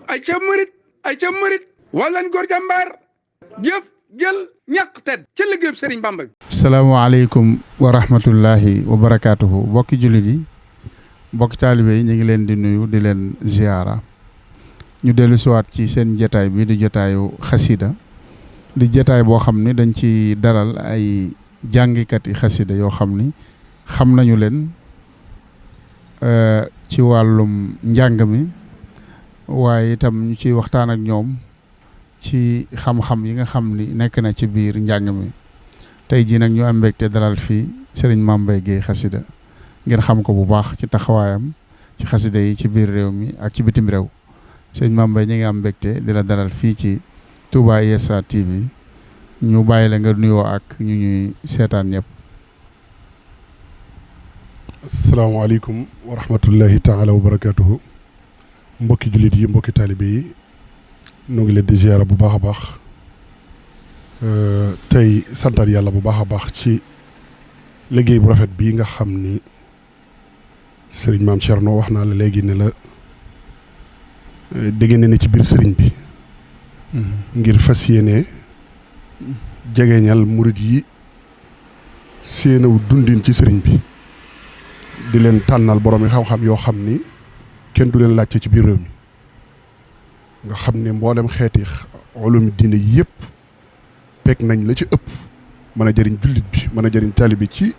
ay ca murit wallan góor jàmbaar jëf jël ñàq tedd ca liggéeyub Sëriñ Bamba bi. salaamaaleykum wa rahmatullahi wa barakaatuhu bokki jullit yi bokki taalibe yi ñu ngi leen di nuyu di leen ziyaara ñu dellu siwaat ci seen jotaay bi di jotaayu xasida di jotaay boo xam ni dañ ci dalal ay jàngikati xasida yoo xam ni xam nañu leen ci wàllum njàng mi waaye itam ñu ciy waxtaan ak ñoom ci xam-xam yi nga xam ni nekk na ci biir njàng mi tey jii nag ñu am mbégte dalal fii sëriñ Mame Mbaye Guèye xasida ngeen xam ko bu baax ci taxawaayam ci xasida yi ci biir réew mi ak ci bitim réew sëriñ Mame Mbaye ñu ngi am mbégte di la dalal fii ci Touba ISA TV ñu bàyyi la nga nuyoo ak ñu ñuy seetaan ñëpp. asalaamaaleykum wa rahmatullahi taala wa barakaatuhu mbokki jullit yi mbokki taalibe yi noo ngi leen di ziyaara bu baax a baax tey santaat yàlla bu baax a baax ci liggéey bu rafet bii nga xam ni sëriñ maam Thierno wax naa la léegi ne la dégg ne ci biir sëriñ bi ngir fas yéene jegeñal murit yi seenaw dundin ci sëriñ bi di leen tànnal borom yi xam-xam yoo xam ni kenn du leen laajte ci biir réew mi nga xam ne mboolem xeeti ulum diine yëpp pekk nañ la ci ëpp mën a jëriñ jullit bi mën a jëriñ taalibe bi ci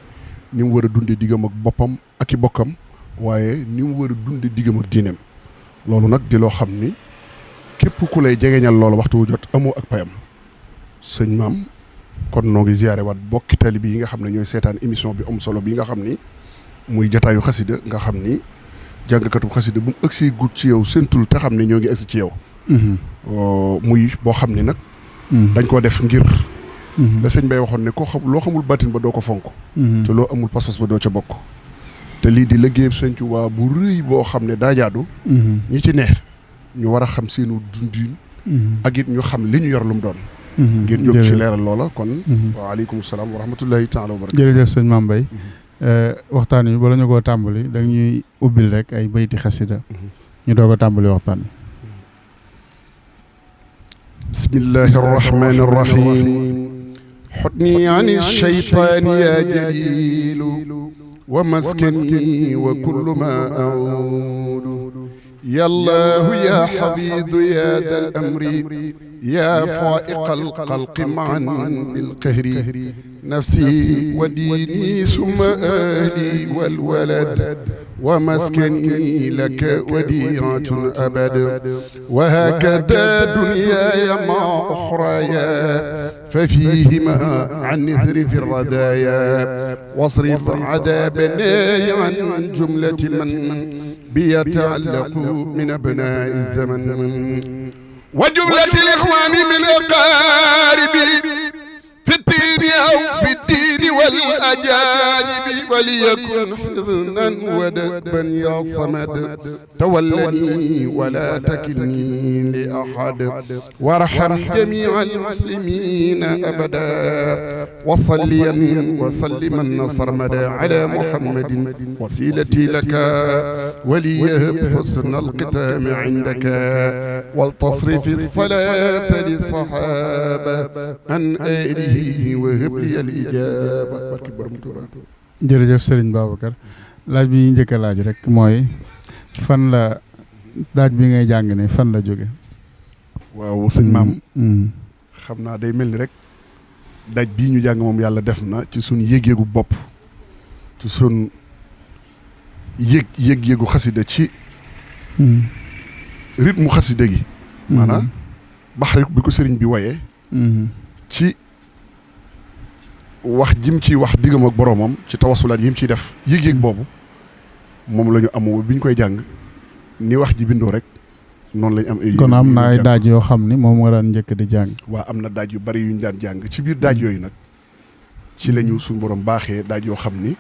ni mu war a dundee diggam ak boppam ak i bokkam waaye ni mu war a dundee diggam ak diineem loolu nag di loo xam ni képp ku lay jegeñal loolu waxtu wu jot amoo ak payam sëñ maam kon noo ngi ziyaare waat bokki taalibe yi nga xam ne ñooy seetaan émission bi am solo bi nga xam ni muy jataayu xasida nga xam ni jàngkatu xasida bu mu ëgsee gut ci yow séntul te xam ne ñoo ngi ëgsi ci yow muy boo xam ni nag dañ koo def ngir la sëñ Bay waxoon ne koo xam loo xamul baatin ba doo ko fonk te loo amul pas-pas ba doo ca bokk te lii di liggéeyam Sëñ Tuubaa bu rëy boo xam ne daa jaadu ñi ci neex ñu war a xam seenu dundin ak it ñu xam li ñu yor lu mu doon ngir jóg ci leeral loola kon waaleykum salaam wa rahmatullahi taala wa barakatu jërëjëf sëñ Mame Mbaye waxtaan wi bala ñu koo tàmbali da ñuy ubbil rek ay bayti xasida ñu doog a tàmbali waxtaan wi bismillahi arrahmani arrahim xutni an alcheytaani ya jalilu wa maskani wa kullu ma audu ya allahu ya xafidu ya dal amri ya faiqa alxalqi maan bilqahri nafsi wa diini summa ahli walwalad wa maskani laka wadiatun abad wa hakada dunyaaya ma uxraya fa fihima an ithri radaya wasrif adaba naari an jumlati man biyataallaqu min abnai zaman wa jumlati l-ixwaani min aqaaribi fi ddiini aw fi ddiini wal ajaanibi waliyakun xidnan wa daban yaa samad tawallani wala takilni li ahad warham jamiica al-muslimiina abada wa salliyan wa salliman sarmada ala muhammadin wasiilati laka waliyahab xusna al-xitaami cindaka wal tasrif as-salaata li saxaaba an aalihi wa hab li al-ijaaba barke borom Tuubaa. jërëjëf Serigne Babacar laaj bi ñu njëkk a laaj rek mooy fan la daaj bi ngay jàng ne fan la jóge waaw sëñ maam xam naa day mel ni rek daaj bii ñu jàng moom yàlla def na ci suñ yëg-yëgu bopp ci suñ yëg-yëgu xasida ci rythme xasida gi maanaam baxari bi ko sëriñ bi wayee ci wax jim ci wax diggam ak boroomam ci tawasulaat yim ciy def yëg-yëg boobu moom la ñu amoo bi ñu koy jàng ni wax ji bindoo rek noonu lañ am ay kon am na ay daaj yoo xam ni moom nga daan njëkk di jàng waa am na daaj yu bari yu ñu daan jàng ci biir daaj yooyu nag ci la ñu suñ borom baaxee daaj yoo xam ni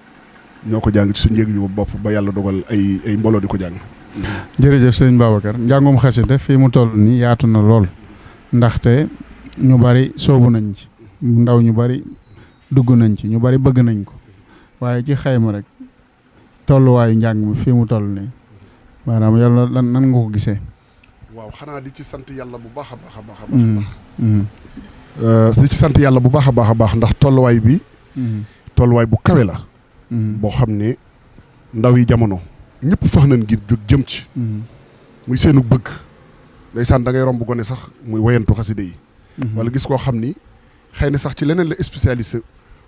ñoo ko jàng ci suñu yëg-yëgu bopp ba yàlla dogal ay mbooloo di ko jàng jërëjëf sëñ Babacar njàngum xasida fii mu toll nii yaatu na lool ndaxte ñu bari soobu nañ ci ndaw ñu bari dugg nañ ci ñu bari bëgg nañ ko waaye ci xayma rek tolluwaayu njàng mi fii mu toll nii maanaam yàlla lan nan nga ko gisee. waaw xanaa di ci sant yàlla bu baax a baax a baax a baax. di ci sant yàlla bu baax a baax a baax ndax tolluwaay bi. tolluwaay bu kawe la. boo xam ne ndaw yi jamono ñëpp fax nañ ngir jóg jëm ci. muy seenu bëgg. ndeysaan da ngay romb gone sax muy wayantu xaside yi. wala gis koo xam ni xëy na sax ci leneen la spécialisé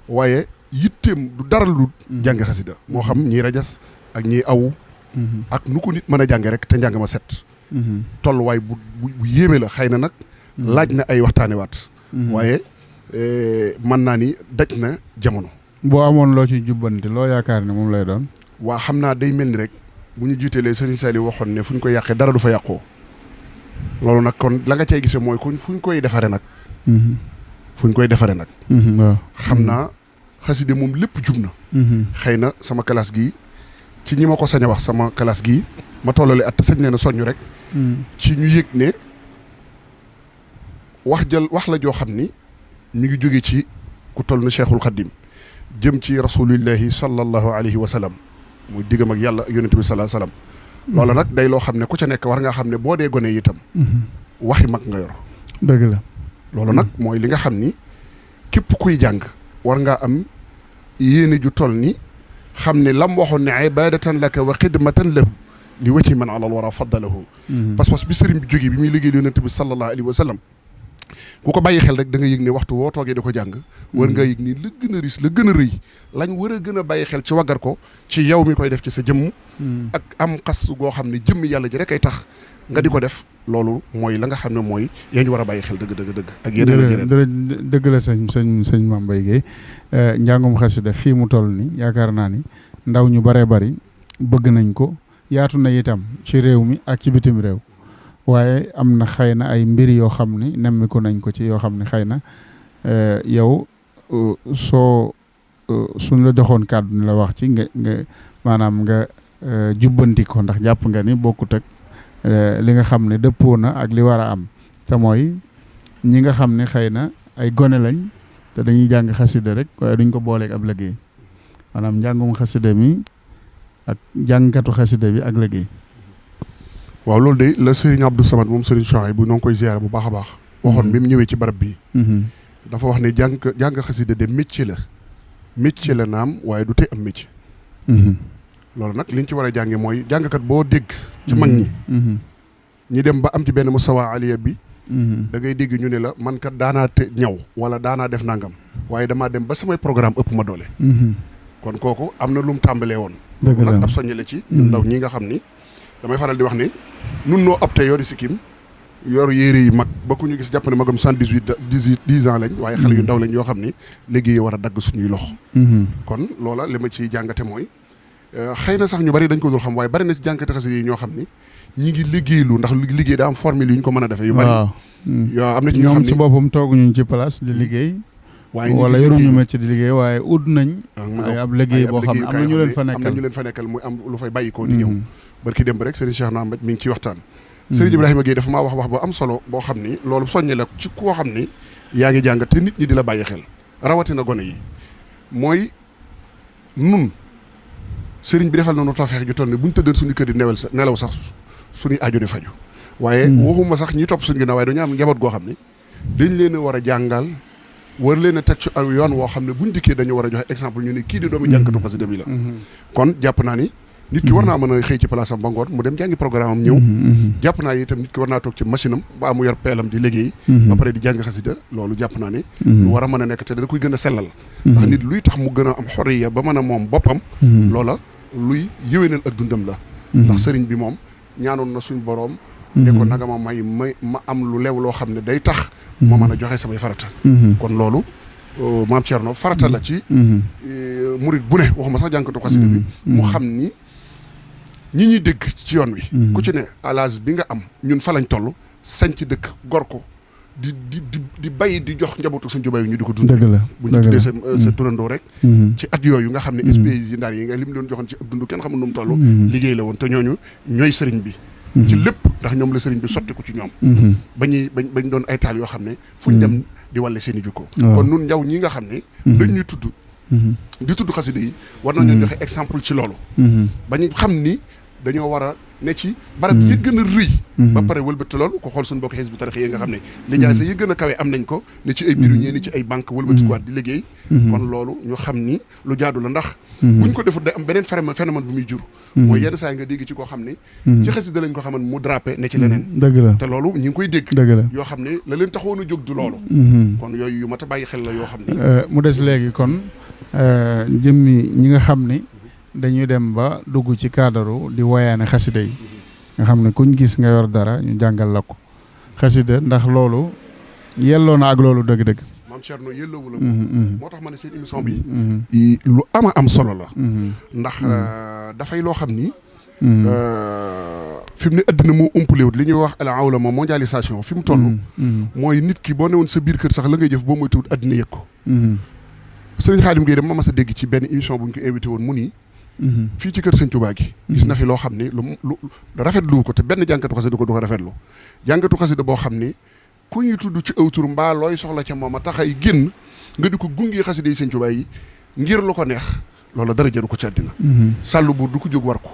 waaye yitteem du dara lu jàng xasida moo xam ñiy rajas ak ñiy awu. ak nu ko nit mën a jànge rek te njàng ma set. tolluwaay bu yéeme la xëy na nag. laaj na ay waxtaane waat. waaye mën naa ni daj na jamono. boo amoon loo ci jubbanti loo yaakaar ne moom lay doon. waa xam naa day mel ni rek bu ñu jiitelee Serigne Saliou waxoon ne fu ñu koy yàqee dara du fa yàqoo. loolu nag kon la nga cay gisee mooy fu ñu koy defaree nag. fu ñu koy defaree nag. waaw xam naa xaside moom lépp jub na. xëy na sama classe gii ci ñi ma ko sañ a wax sama classe gii ma tollale at sañ leen a soññ rek. ci ñu yëg ne wax la joo xam ni mi ngi jóge ci ku toll na Cheikhul Khadim jëm ci rasulillahi sallallahu alayhi wa sallam muy diggam ak yàlla ak yonent bi sallallahu alayhi wa sallam. loola nag day loo xam ne ku ca nekk war ngaa xam ne boo dee gone itam. waxi mag nga yor. dëgg la. loolu nag mooy li nga xam ni képp kuy jàng war ngaa am yéene ju toll ni xam ne lam waxoon ne ibadatan laka wa xidmatan lahu li wacci man alal wara faddalahu. pas-pas bi sëriñ bi jógee bi muy liggéey yonent bi sallallahu alayhi wa sallam ku ko bàyyi xel rek da nga yëg ne waxtu woo toogee di ko jàng. war nga yëg ni la gën a ris la gën a rëy lañ war a gën a bàyyi xel ci waggar ko ci yow mi koy def ci sa jëmm. ak am xas goo xam ne jëmmi yàlla ji rek ay tax nga di ko def loolu mooy la nga xam ne mooy yaa ñu war a bàyyi xel dëgg. ak yeneen dëgg la sëñ Mame Mbaye Guèye njàngum xasida fii mu toll ni yaakaar naa ni ndaw ñu baree bari bëgg nañ ko yaatu na itam ci réew mi ak ci bitim réew waaye am na xëy na ay mbir yoo xam ni nemmiku nañ ko ci yoo xam ne xëy na yow suñ la joxoon kàddu ni la wax ci nga maanaam nga jubbanti ko ndax jàpp nga ni bokkut ak li nga xam ne dëppoo na ak li war a am te mooy ñi nga xam ne xëy na ay gone lañ te dañuy jàng xasida rek waaye duñ ko booleeg ab liggéey maanaam njàngum xasida mi ak jàngkatu xasida bi ak liggéey. waaw loolu de la Serigne Abdou Samad moom Serigne Chouaïbou bu noo ngi koy ziyaare bu baax a baax. waxoon bi mu ñëwee ci barab bi. dafa wax ne jàng xasida de métier la naam waaye du tey am métier. loolu nag liñ ci war a jànge mooy jàngkat boo dégg. ci mag ñi. ñi dem ba am ci benn mustawa aliya bi. da ngay dégg ñu ne la man kat daanaa ñaw wala daanaa def nangam waaye damaa dem ba samay programme ëpp ma doole. kon kooku am na lu mu tàmbalee woon. dëgg la nag ab soññe la ci. ndaw ñi nga xam ni damay faral di wax ni nun noo opté yori sikkim yor yére yi mag ba ku ñu gis jàpp ne magam 10 ans lañ waaye xale yu ndaw lañ yoo xam ni liggéey war a dagg suñuy loxo. kon loola li ma ciy jàngate mooy xëy na sax ñu bari dañ ko dul xam waaye bari na ci jàngate xasida yi ñoo xam ni ñi ngi liggéeylu ndax liggéey daa am formule yu ñu ko mën a defee yu bari yoo am na ci ñoo xam ni ñoom ci boppam tooguñu ci place di liggéey waaye wala yoruñu métier di liggéey waaye ut nañ ay ab liggéey boo xam ne am na ñu leen fa nekkal muy am lu fay bàyyi ko di ñëw barki démb rek Serigne Cheikh Nambaj mi ngi ciy waxtaan Serigne Ibrahima Guèye dafa maa wax bu am solo boo xam ni loolu soññe la ci koo xam ni yaa ngi jàng te nit ñi di la bàyyi xel rawatina gone yi mooy nun Serigne bi defal na nu tawfeex ju toll ne bu ñu tëddee suñu kër di nelaw sax suñuy aajo di faju waaye waxuma sax ñi topp suñu ginnaaw waaye dañu am njaboot goo xam ni dañ leen a war a jàngal war leen a teg ci yoon woo xam ne buñ dikkee dañu war a joxe exemple ñu ne kii di doomu jànkatu xasida bi la kon jàpp naa ni nit ki war naa mën a xëy ci place am ba ngoon mu dem jàngi programme am ñëw jàpp naa itam nit ki war naa toog ci machine am ba mu yor peelam di liggéey ba pare di jàng xasida loolu jàpp naa ni lu war a mën a nekk te da koy gën a sellal ndax nit luy tax mu gën a am xoriya ba mën a moom boppam loola luy yëwénal ak dundam la ndax sëriñ bi moom ñaanoon na suñ boroom ne ko nanga ma may ma am lu lew loo xam ne day tax ma mën a joxe samay farata kon loolu maam Thierno farata la ci murit bu ne waxuma sax jànkatu xasida bi mu xam ni ñi ñuy dégg ci yoon wi ku ci ne à l'âge bi nga am ñun fa lañ toll sañ ci dëkk gor ko di bay di jox njabootu suñ jubay ñu di ko dund bu ñu tuddee sa turandoo rek ci at yooyu nga xam ne espèces yi ndaar yi nga li mu doon joxoon ci ab dund kenn xamul nu mu toll liggéey la woon te ñooñu ñooy sëriñ bi ci lépp ndax ñoom la sëriñ bi sotti ko ci ñoom bañ doon ay taal yoo xam ne fu ñu dem di wàlle seen i jukko kon nun njaw ñi nga xam ne dañ ñuy tudd di tudd xasida yi war nañu joxe exemple ci loolu bañu xam ni dañoo war a ne ci barab yi gën a rëy ba pare wëlbati loolu ko xool suñu bokk Hizbut Tarqiyyah yi nga xam ne lijaasa yi gën a kawe am nañ ko ne ci ay bureau ni ci ay banque wëlbati ko waat di liggéey kon loolu ñu xam ni lu jaadu la ndax buñ ko defut day am beneen phénomène bu muy jur mooy yenn saa yi nga dégg ci koo xam ne ci xasida lañ ko xaman mu drapé ne ci leneen dëgg la te loolu ñi ngi koy dégg dëgg la yoo xam ne la leen taxoon a jóg du loolu kon yooyu yu mat a bàyyi xel la yoo xam ne mu des léegi kon jëmmi ñi nga xam ni dañuy dem ba dugg ci cadre di woyaane xasida yi nga xam ne kuñ gis nga yor dara ñu jàngal la ko xasida ndax loolu yelloo na ak loolu dëgg-dëgg maam Thierno yelloowu la moo tax ma ne seen émission bi lu ama am solo la ndax dafay loo xam ni fi mu ne addina moo umpalewut li ñuy wax al awlama mondialisation fi mu toll mooy nit ki boo newoon sa biir kër sax la ngay jëf boo moy tuwut addina yëg ko sëriñ Xaadim Gueye dem ma mas a dégg ci benn émission bu ñu ko invité woon mu nii fii ci kër sëñ Tuubaa gi gis na fi loo xam ni lu rafetlu ko te benn jànkatu xasida du ko rafetlu jànkatu xasida boo xam ni ku ñuy tudd ci aw tur mbaa looy soxla ca moom a taxay génn nga di ko gungee xasida yi sëñ Tuubaa yi ngir lu ko neex loolu dara jaru ko ci àddina sàllu buur du ko jóg war ko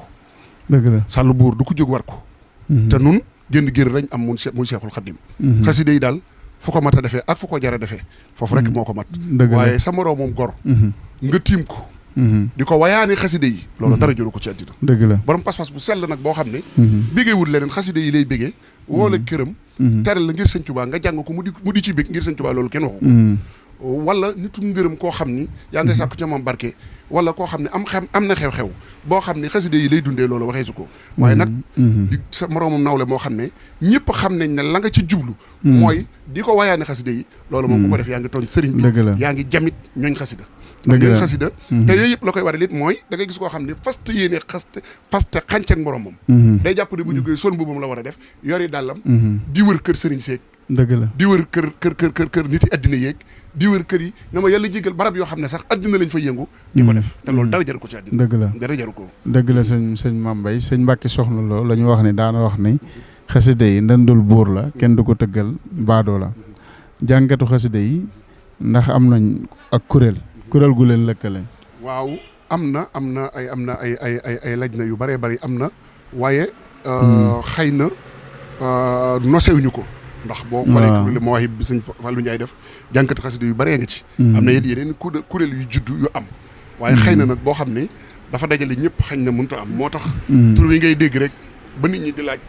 dëgg la sàllu buur du ko jóg war ko te nun génn gér rañ am muy Seexul Xaadim xasida yi daal fu ko mat a defee ak fu ko jar a defee foofu rek moo ko mat waaye sa moroom moom gor nga tiim ko di ko wayaani xaside yi loolu dara jëru ko ci àddina dëgg la borom pas-pas bu sell nag boo xam ne bégee wul leneen xaside yi lay bégee woo la këram teral la ngir sëñ Tuubaa nga jàng ko mu di ci bég ngir sëñ Tuubaa loolu kenn waxu ko wala nitu ngërëm koo xam ni yaa ngay sàkku ca moom barke wala koo xam ne am na xew-xew boo xam ne xaside yi lay dundee loolu waxee su ko waaye nag di sa moroomam nawle moo xam ne ñëpp xam nañ ne la nga ci jublu mooy di ko wayaani xaside yi loolu moom bu ko def yaa ngi tooñ sëriñ bi yaa ngi jamit ñooñ xasida ñooñ xasida te yooyu yëpp la koy waral it mooy da ngay gis koo xam ne faste yéene faste xànceeg moroomam day jàpp ne bu jógee sol mbubbam la war a def yori dàllam di wër kër sëriñ seeg dëgg la di wër kër nit yi addina yeeg di wër kër yi na ma yàlla jégal barab yoo xam ne sax addina lañ fa yëngu di ko def te loolu dara jaru ko ci addina dëgg la dara jaru ko dëgg la sëñ Mame Mbaye sëñ Mbàkke Soxna Lo la ñu wax ni daana wax ni xasida yi ndëndul buur la kenn du ko tëggal baadoo la jàngatu xasida yi ndax am nañ ak kuréel gu leen lëkkale waaw am na ay laj na yu bëree bëri am na waaye xëy na nosewuñu ko ndax boo xoolee kuréel ma wax bi sëñ Fallou Ndiaye def jànkati xasida yu bëree nga ci am na yeneen kuréel yu juddu yu am waaye xëy na nag boo xam ne dafa dajale ñëpp xañ na mënut a am moo tax tur wi ngay dégg rek ba nit ñi di laaj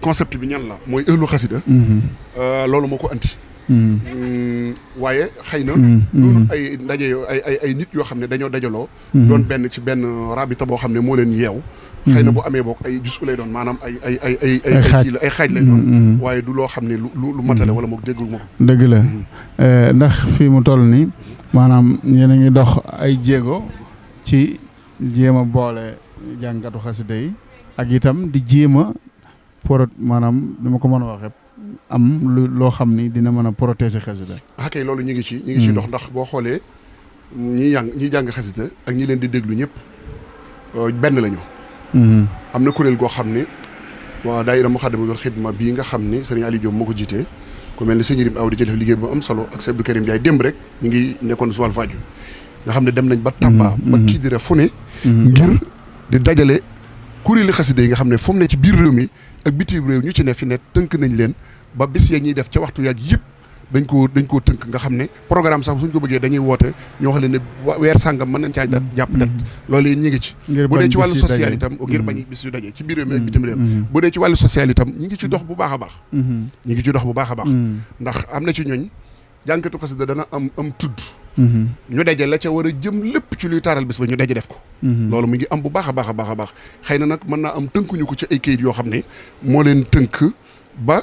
concept bi ñan la mooy ëllu xasida loolu moo ko anti waaye xëy na doonul ay ndaje ay nit yoo xam ne dañoo dajaloo doon benn ci benn rabita boo xam ne moo leen yeew xëy na bu amee boog ay jus lay doon maanaam ay xaaj lay doon waaye du loo xam ne lu matale wala moog déggul ma ko dëgg la ndax fii mu toll ni maanaam yéen a ngi dox ay jéego ci jéem a boole jàngatu xasida yi ak itam di jéem a maanaam dama ko mën a waxee am loo xam ni dina mën a protéger xasida kay loolu ñu ngi ci dox ndax boo xoolee ñi jàng xasida ak ñi leen di déglu ñëpp benn lañu am na kuréel goo xam ne waa daayira Moukhaddamatoul Khidma bii nga xam ni sëriñ Aliou Diop moo ko jiitee ku mel ni sëñ Yirim Aw di ci def liggéey bu am solo ak sëñ Abdou Karim Ndiaye démb rek ñu ngi nekkoon su Walfadjri nga xam ne dem nañ ba Tamba ba Kidira fu ne ngir di dajale kuréeli xasida yi nga xam ne fu mu ne ci biir réew mi ak bitim réew ñu ci ne fi ne tënk nañ leen ba bis ya ñuy def ca waxtu yaag yëpp dañ koo tënk nga xam ne programme sax suñ ko bëggee dañuy woote ñoo xam ne weer sàngam mën nañ caa jàpp dat loolu yi ñi ngi ci bu dee ci wàllu social itam ngir bañ bis yu dajee ci biir réew mi ak bitim réew bu dee ci wàllu social itam ñi ngi ci dox bu baax a baax ndax am na ci ñooñ jànkatu xasida dana am tudd ñu daje la ca war a jëm lépp ci luy taaral bis ba ñu daje def ko loolu mu ngi am bu baax a baax xëy na nag mën naa am tënkuñu ko ci ay kayit yoo xam ne moo leen tënk ba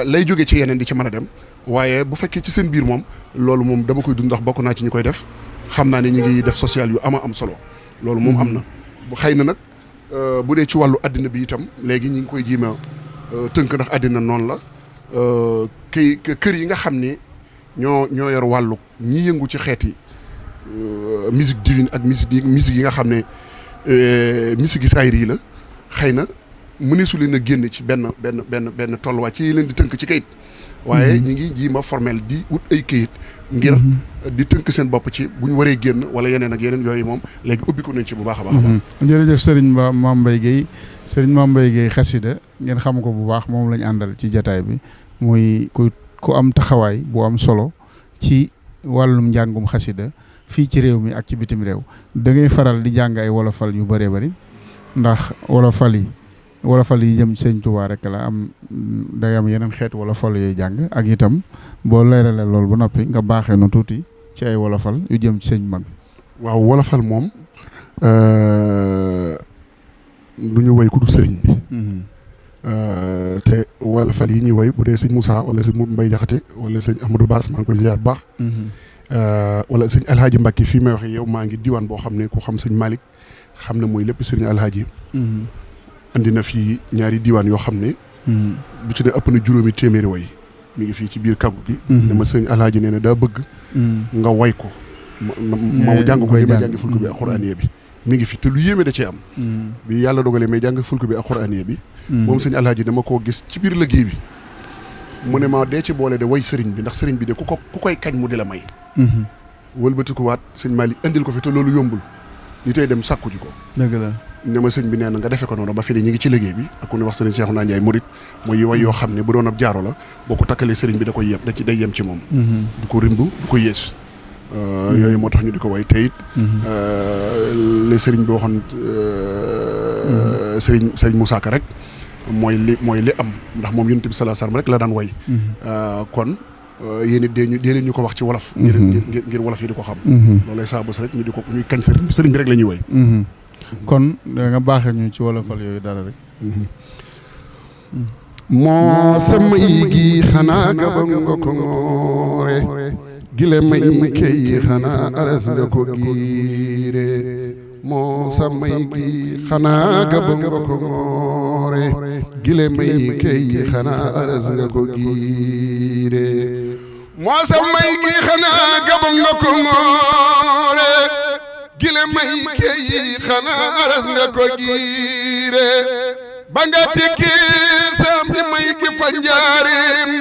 lay jóge ci yeneen di ci mën a dem waaye bu fekkee ci seen biir moom loolu moom dama koy dund ndax bokk naa ci ñu koy def xam naa ne ñu ngi def social yu am solo loolu moom am na xëy na nag bu dee ci wàllu addina bi itam léegi ñu ngi koy jiima tënk ndax addina noonu la kër yi nga xam ne ñoo yor wàllu ñi yëngu ci xeeti musique divine ak musique yi nga xam ne musique yi saayir yi la xëy na mëneesu leen a génn ci benn tolluwaay ci leen di tënk ci kayit waaye ñi ngi jiima formel di wut ay këyit ngir di tënk seen bopp ci bu ñu waree génn wala yeneen ak yeneen yooyu moom léegi ubbi ko nañ ci bu baax a baax. jërëjëf Serigne Mame Mbaye Guèye Serigne Mame Mbaye Guèye xasida ngeen xam ko bu baax moom lañ àndal ci jataay bi muy ku am taxawaay bu am solo ci wàllum njàngum xasida fii ci réew mi ak ci bitim réew da ngay faral di jàng ay wolofal yu bëree bëri ndax wolofal yi jëm Sëñ Tuubaa rek la am day am yeneen xeet wolofal yooyu jàng ak itam boo leeralee loolu ba noppi nga baaxee nu tuuti ci ay wolofal yu jëm ci sëñ mag bi. waaw wolofal moom du ñu woy ku dul sëriñ bi. te wolofal yi ñuy woy bu dee sëñ Moussa wala sëñ Mbaye Jaxate wala sëñ Ahmadou Bass maa ngi koy ziar bu baax. wala sëñ Alhaaji Mbacke fii may waxee yow maa ngi diwaan boo xam ne ku xam sëñ Malick xam ne mooy lépp sëriñ Alhaaji. andi na fii ñaari diwaan yoo xam ne. bu ci ne ëpp na juróomi téeméeri way mi ngi fii ci biir kàggu gi. dama sëñ Alhaaji nee na daa bëgg. nga way ko. ma jàng ko li ma jàng fulku bi ak xuraaniya bi. mi ngi fi te lu yéeme da cee am. bi yàlla dogalee may jàng fulku bi ak xuraaniya bi. moom sëñ Alhaaji dama koo gis ci biir liggéey bi. mu ne ma dee ci boole de way sëriñ bi ndax sëriñ bi de ku koy kañ mu di la may. wëlbatikuwaat sëñ Malick indil ko fi te loolu yombul. li tey dem sàkku ji ko. dëgg la. ne ma sëñ bi nee na nga defe ko noonu ba fi de ñu ngi ci liggéey bi ak ku ne wax sëriñ Cheikhouna Ndiaye Murit mooy way yoo xam ne bu doon ab jaaro la boo ko takkalee sëriñ bi da koy yem day yem ci moom. du ko rimbu du ko yées. yooyu moo tax ñu di ko way te it. le sëriñ bi waxoon sëriñ Moussa Ka rek mooy li am ndax moom Yonent bi sallallahu alayhi wasallam rek la daan way. kon yéen it dee leen ñu ko wax ci wolof. ngir wolof yi di ko xam. loolay saa bës rek ñu di ko ñuy kañ sëriñ bi rek la ñuy way. kon da nga baaxee ñu ci wolofal yooyu dara rek. moo sama gi xanaa gabang nga ko ngoore gile may kay xanaa aras nga ko giire moo sama gi xanaa gabang nga ko ngoore gile may kay xanaa aras nga ko giire moo sama gi xanaa gabang nga ko ngoore gile may kay xanaa aras nga ko giire ba nga tekki sam di may ki fa njaarim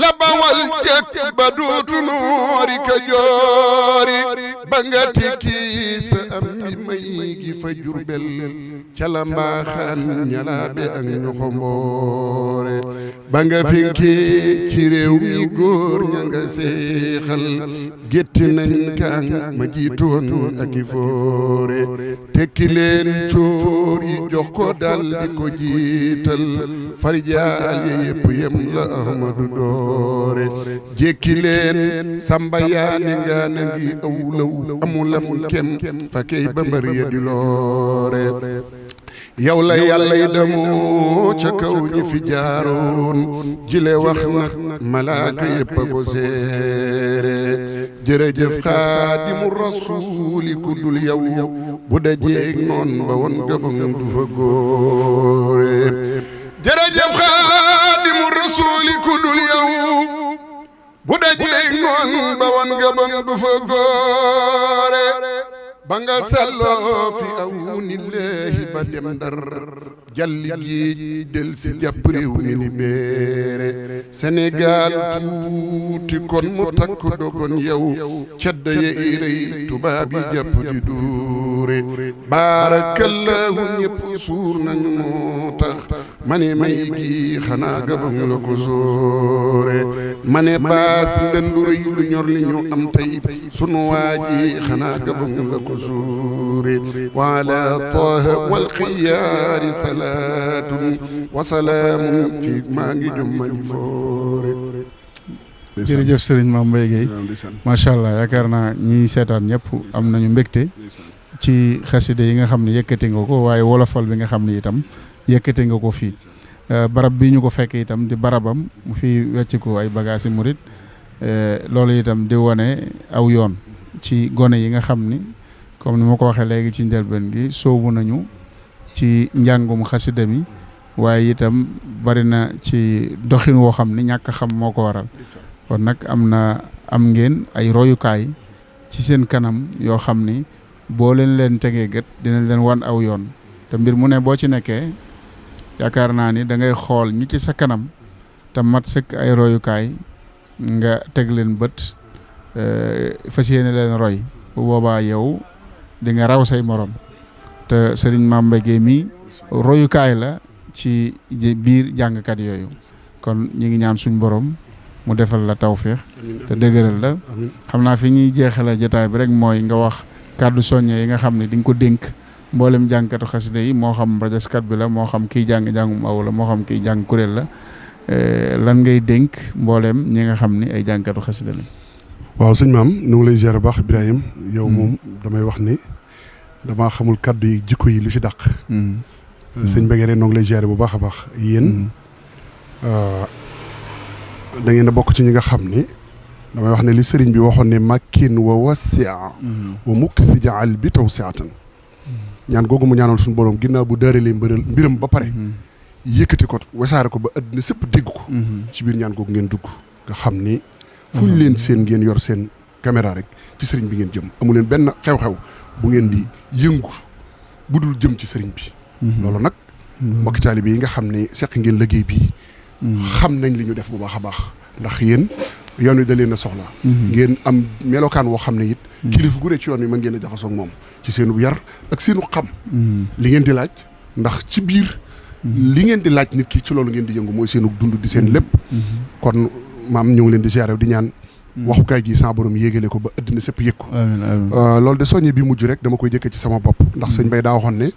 la bawal jëkk ba duutu noori ka joori ba nga tekki sam di may ki fa jurbel ca la mbaaxaan ñalaabe ak ñu xomboore ba nga finki ci réew mi góor ña nga seexal gétti nañ kaang ma jiitoon ak i foore tekki leen coor yi jox ko dal di ko jiital farjaal ye yëpp yem la Ahmadu doore jekki leen samba yaane ngaana ngi awlaw amulam kem fa key ba mbar ya di loore yow la yàlla yi damoo ca kaw ñi fi jaaroon jile wax nag malaaka yëpp a ko seere jërëjëf xaadimu rasuuli ku dul yow bu dajeeg noon ba woon gabang du fa góore jërëjëf xaadimu rasuuli ku dul yow bu dajeeg noon ba woon gabang du fa góore ba nga selloo fi awnillahi ba dem Ndar jalli géej del si jàpp réew mi ni béere Sénégal tuuti kon mu takk dogon yow cadda ye irey tubaab yi jàpp di duure baarakallahu ñëpp suur nañu moo tax ma ne may gi xanaa gabang la ko soore ma ne baas ndendu rëy lu ñor li ñu am tey sunu waaji xanaa gabang la ko suure wala taha wal xiyaari salaatun wa salaamun fii maa ngi jummañ foore. jërëjëf Serigne Mame Mbaye Guèye macha allah yaakaar naa ñi seetaan ñëpp am nañu mbégte ci xaside yi nga xam ne yëkkati nga ko waaye wolofal bi nga xam ne itam yëkkati nga ko fii barab bi ñu ko fekk itam di barabam mu fi wecc ko ay bagaasi murit loolu itam di wane aw yoon ci gone yi nga xam ni comme ni ma ko waxee léegi ci njëlbeen gi soobu nañu ci njàngum xasida mi waaye itam bari na ci doxin woo xam ni ñàkk xam moo ko waral kon nag am ngeen ay royukaay ci seen kanam yoo xam ni boo leen tegee gët dinañ leen wan aw yoon te mbir mu ne boo ci nekkee yaakaar naa ni da ngay xool ñi ci sa kanam te mat sëkk ay royukaay nga teg leen bët fas yéene leen roy bu boobaa yow di nga raw say morom te sëriñ Mame Mbaye Guèye mi royukaay la ci biir jàngkat yooyu kon ñi ngi ñaan suñ borom mu defal la tawféex te dëgëral la xam naa fi ñuy jeexale jotaay bi rek mooy nga wax kàddu soññe yi nga xam ne di nga ko dénk mboolem jàngkatu xasida yi moo xam rajaskat bi la moo xam kiy jàngum aw la moo xam kiy jàng kuréel la lan ngay dénk mboolem ñi nga xam ni ay jàngkatu xasida la. waaw sëñ maam nu ngi lay ziar baax Ibrahim yow moom damay wax ni damaa xamul kàddu yi jikko yi lu ci dàq. sëñ Mbégué noo ngi lay ziar bu baax a baax yéen da ngeen a bokk ci ñi nga xam ni damay wax ne li sëriñ bi waxoon ne makkin wa wasia wa mukk si jaal bi tawsiatan ñaan googu mu ñaanal suñu borom ginnaaw bu dëralee mbiram ba pare yëkkati ko wasaare ko ba àddina sëpp dégg ko ci biir ñaan googu ngeen dugg nga xam ni fu ñu leen seen ngeen yor seen caméra rek ci sëriñ bi ngeen jëm amu leen benn xew-xew bu ngeen di yëngu bu dul jëm ci sëriñ bi loolu nag mbokki taalibe yi nga xam ne seq ngeen liggéey bi xam nañ li ñu def bu baax a baax ndax yéen yoon wi da leen a soxla ngeen am melokaan woo xam ne it kilifa gu ne ci yoon wi mën ngeen a jaxasoo ak moom ci seenu yar ak seenu xam li ngeen di laaj ndax ci biir li ngeen di laaj nit ki ci loolu ngeen di yëngu mooy seenu dund di seen lépp kon maam ñu ngi leen di ziare di ñaan waxukaay gi sa borom yéegale ko ba àddina sépp yëg ko loolu de soññe bi mujj rek dama koy jëkke ci sama bopp ndax sëñ Bay daa waxoon ne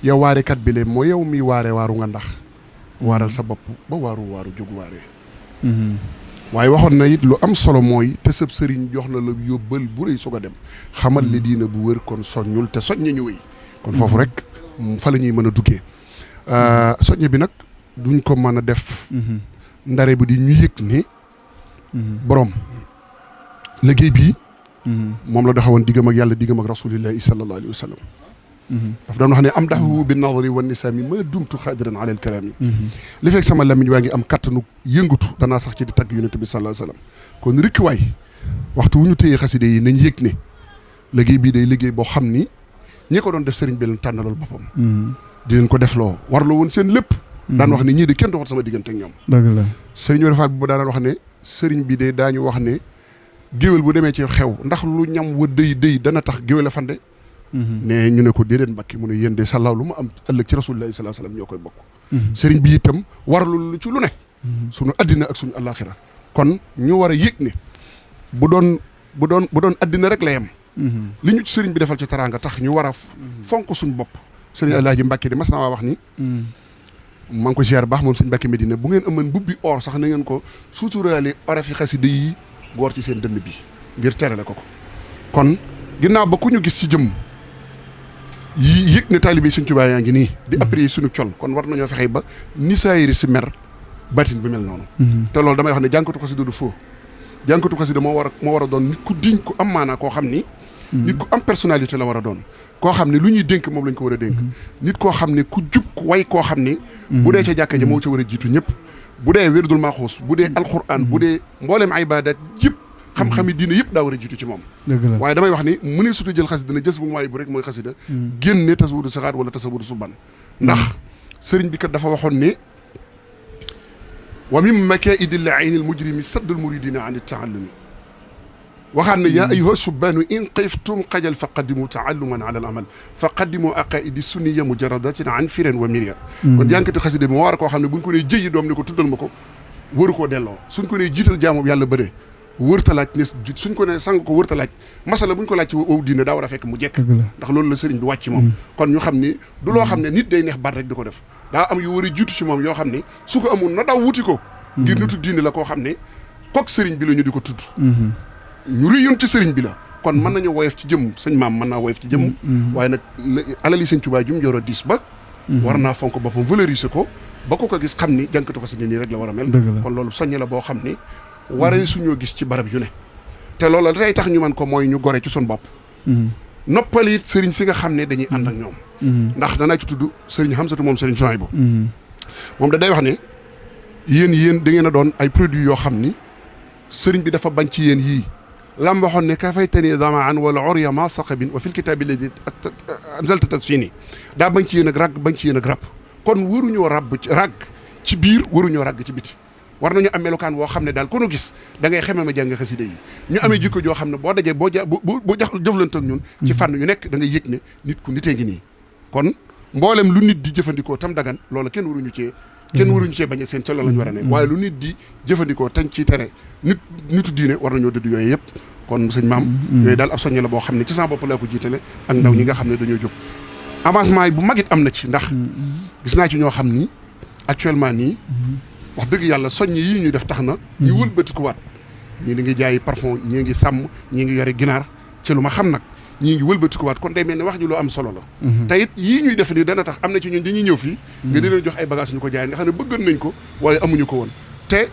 yow waarekat bi lee mooy yow mi waare waaru nga ndax waaral sa bopp ba waaru jóg waaree waaye waxoon na it lu am solo mooy te sëb sëriñ jox na la yóbbal bu rëy soog a dem xamal li diina bu wër kon soññul te soññe ñu wéy kon foofu rek fa la ñuy mën a duggee soññe bi nag duñ ko mën a def ndare bi di ñu yëg ne borom liggéey bii moom la doxewoon diggam ak yàlla diggam ak rasulillahi sallallahu alayhi wa sallam daf daan wax ne am daxu bi nadri wa nisaami ma dumtu xaadiran ala alkalaami li fekk sama lamiñ waa ngi am kattanu yëngatu danaa sax ci di tagg yonent bi sallallahu alayhi wa sallam kon rikki waay waxtu wu ñu téyee xaside yi nañ yëg ne liggéey bii day liggéey boo xam ni ñi ko doon def sëriñ bi leen tànnalal boppam di leen ko defloo warloo woon seen lépp daan wax ne ñii de kenn doxat sama diggante ak ñoom dëgg la sëriñ bi faat bi ba daan wax ne sëriñ bi de daañu wax ne géwél bu demee ci xew ndax lu ñam wa dëy dana tax géwél a fande ne ñu ne ko déedéet Mbàkke mu ne yéen de sàllaaw lu ma am ëllëg ci rasulillahi sallallahu alayhi wasallam ñoo koy bokk sëriñ bi itam warlu ci lu ne suñu addina ak suñu àllaaxira kon ñu war a yëg ne bu doon addina rek la yem li ñu ci sëriñ bi defal ci teraanga tax ñu war a fonk suñu bopp sëriñ Alaaji Mbàkke de mas naa wax ni maa ngi ko ziar baax moom sëriñ Mbàkke Medina bu ngeen amoon mbubbi or sax na ngeen ko suturaale orafi xasida yi goor ci seen dënn bi ngir terale ko kon ginnaaw ba ku ñu gis ci jëm yi yëg ne taalibe Sëriñ Tuubaa yaa ngi nii di apprécier suñu col kon war nañoo fexe ba ni saayiri si mer batin bi mel noonu te loolu damay wax ne jànkatu xasida du faux jànkatu xasida moo war a doon nit ku diñ ku am maanaa koo xam ni nit ku am personnalité la war a doon koo xam ne lu ñuy dénk moom lañ ko war a dénk nit koo xam ne ku jub ku way koo xam ni bu dee ca jàkka ja moo ca war a jiitu ñëpp bu dee wérdul maaxuus bu dee alquran bu dee mbooleem ibadat yëpp xam-xami diine yëpp daa war a jiitu ci moom waaye damay wax ni mu ne sutu jël xasida ne jës bu mu waaye bu rek mooy xasida génne tasawudu saxaat wala tasawudu suban ndax sëriñ bi kat dafa waxoon ne wa min makaidi l-ayni l-mujrimi saddul muridina an taallumi waxaat ne yaa ayyuha subbaanu in xiftum xajal fa qaddimu taalluman ala al amal fa qaddimu aqaidi sunniya mujaradatin an firen wa miria kon jànkati xasida bi moo war a koo xam ne buñ ko nee jëyi doom ne ko tuddal ma ko waru koo delloo suñ ko nee jiital jaamu yàlla bëre wërta laaj ne suñ ko nee sang ko wërta laaj masala buñ ko laaj ci wow diine daa war a fekk mu jekk ndax loolu la sëriñ bi wàcc moom kon ñu xam ni du loo xam ne nit day neex baat rek di ko def daa am yu war a jiitu ci moom yoo xam ne su ko amul na daw wuti ko ngir nitu diine la koo xam ne kook sëriñ bi la ñu di ko tudd ñu réyoon ci sëriñ bi la kon mën nañu woyof ci jëm sëñ maam mën naa woyof ci jëm waaye nag alali sëñ Tuubaa ju mu yor a diis ba war naa fonk boppam valoriser ko ba ko gis xam ni jànkatu xasida nii rek la war a mel kon loolu soññe la boo xam ni waree suñoo gis ci barab yu ne te loolu tey tax ñu man ko mooy ñu gore ci suñu bopp noppali it sëriñ si nga xam ne dañuy ànd ak ñoom ndax danaa ci tudd sëriñ Hamsatu moom sëriñ Souhaïbou moom da day wax ne yéen da ngeen a doon ay produits yoo xam ni sëriñ bi dafa bañ ci yéen yii lam waxoon ne ka fay tani damaan wala orya ma saqabin wa fil kitaabi alladi anzalta tasfini daa bañ ci yéen ak ràgg bañ ci yéen ak ràbb kon waruñoo ràbb ràgg ci biir waruñoo ràgg ci biti war nañu am melokaan woo xam ne daal ku nu gis da ngay xeme ma jàng xasida yi ñu amee jikko joo xam ne boo dajee boo jëflante ak ñun ci fànn yu nekk da ngay yëg ne nit ku nitee ngi nii kon mboolem lu nit di jëfandikoo tam dagan loola kenn waruñu cee bañ a seen ca loolu la ñu war a ne waaye lu nit di jëfandikoo tañ ci tere nitu diine war nañoo dëdd yooyu yëpp kon sëñ maam yooyu daal ab soññe la boo xam ne ci sama bopp laa ko jiitale ak ndaw ñi nga xam ne dañoo jóg avancement yi bu mag it am na ci ndax gis naa ci ñoo xam ni actuellement nii wax dëgg yàlla soññ yii ñu def tax na ñu wëlbatikuwaat ñii ngi jaay parfum ñii ngi sàmm ñii ngi yore ginaar ci lu ma xam nag ñii ngi wëlbatikuwaat kon day mel ne wax ji lu am solo la te it yii ñuy def nii dana tax am na ci ñun dañuy ñëw fii nga di leen jox ay bagages ñu ko jaay nga xam ne bëggoon nañ ko waaye amuñu ko woon te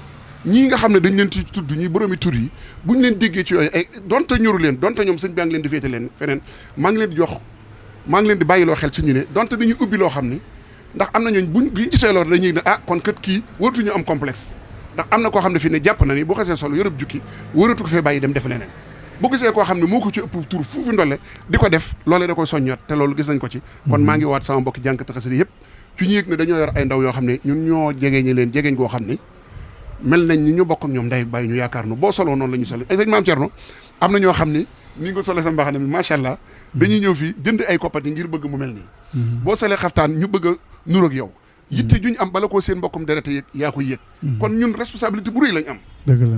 ñii nga xam ne dañ leen ci tudd ñi boroomi tur yi buñ leen déggee ci yooyu ay donte ñoru leen donte ñoom sëñ baa ngi leen di féete leen feneen maa ngi leen di bàyyiloo xel ci ñu ne donte dañuy ubbi loo xam ni ndax am na ñooñ buñ gisee loolu dañuy ne kon kat kii waratuñu am complexe ndax am na koo xam ne fii ne jàpp na ni bu xasee solo yorub jukki waratu ko fee bàyyi dem def leneen bu gisee koo xam ne moo ko ci ëpp tur fuufi ndolle di ko def loolee da koy soññoot te loolu gis nañ ko ci kon maa ngi waat sama mbokki jànkati xasida yëpp ci ñu yëg ne dañoo yor ay ndaw yoo xam ne ñun ñoo jegeeñi leen jegeeñ goo xam ne mel nañ ni ñu bokk ak ñoom nday bàyyi ñu yaakaar nu boo soloo noonu la ñu solo ay sëñ Maam Cerno am na ñoo xam ni ni nga sole sa mbaxane mi macha allah dañuy ñëw fii jënd ay koppati ngir bëgg mu mel nii boo solee xaftaan ñu bëgg a nur ak yow yitte juñ am bala koo seen mbokkum derete yëg yaa koy yëg kon ñun responsabilité bu rëy lañ am dëgg la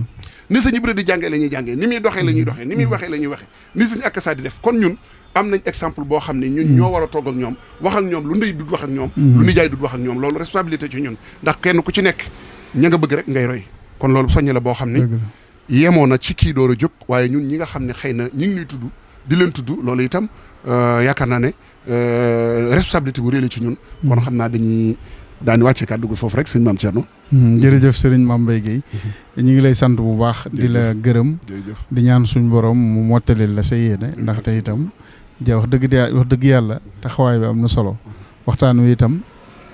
ni sëñ Ibra di jàngee la ñuy jàngee ni muy doxee la ñuy doxee ni muy waxee la ñuy waxee ni sëñ ak saa di def kon ñun am nañ exemple boo xam ne ñun ñoo war a togg ak ñoom wax ak ñoom lu ndey dud wax ak ñoom lu nijaay dud wax ak ñoom loolu responsabilité ci ñun ndax kenn ku ci nekk ña nga bëgg rek ngay roy kon loolu soññe la boo xam ne yemoo na ci kii door a jóg waaye ñun ñi nga xam ne xëy na ñi ngi ñuy tudd di leen tudd loolu itam yaakaar naa ne responsabilité bu réy la ci ñun kon xam naa daani wàcce kàddu gi foofu rek sëñ Maam Cerno jërëjëf sëriñ Mame Mbaye Guèye ñu ngi lay sant bu baax di la gërëm di ñaan suñ borom mu mottalil la sa yéene ndaxte itam wax dëgg yàlla taxawaay bi am na solo waxtaan wi itam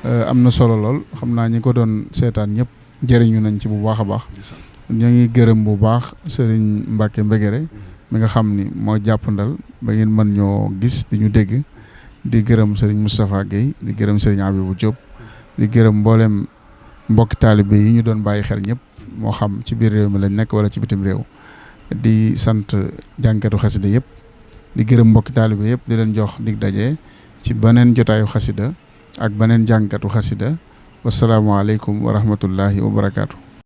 am na solo lool xam naa ñi ko doon seetaan ñëpp jëriñu nañ ci bu baax a baax ñu ngi gërëm bu baax sëriñ Mbacke Mbegere mi nga xam ni moo jàppandal ba ngeen mën ñoo gis di ñu dégg di gërëm sëriñ Moustapha Guèye di gërëm sëriñ Abibou Diop di gërëm mboolem mbokki taalibe yi ñu doon bàyyi xel ñëpp moo xam ci biir réew mi lañ nekk wala ci bitim réew di sant jànkatu xasida yëpp di gërëm mbokki taalibe yëpp di leen jox dig daje ci beneen jotaayu xasida ak beneen jànkatu xasida wasalaamaaleykum wa rahmatullahi wa barakaatu.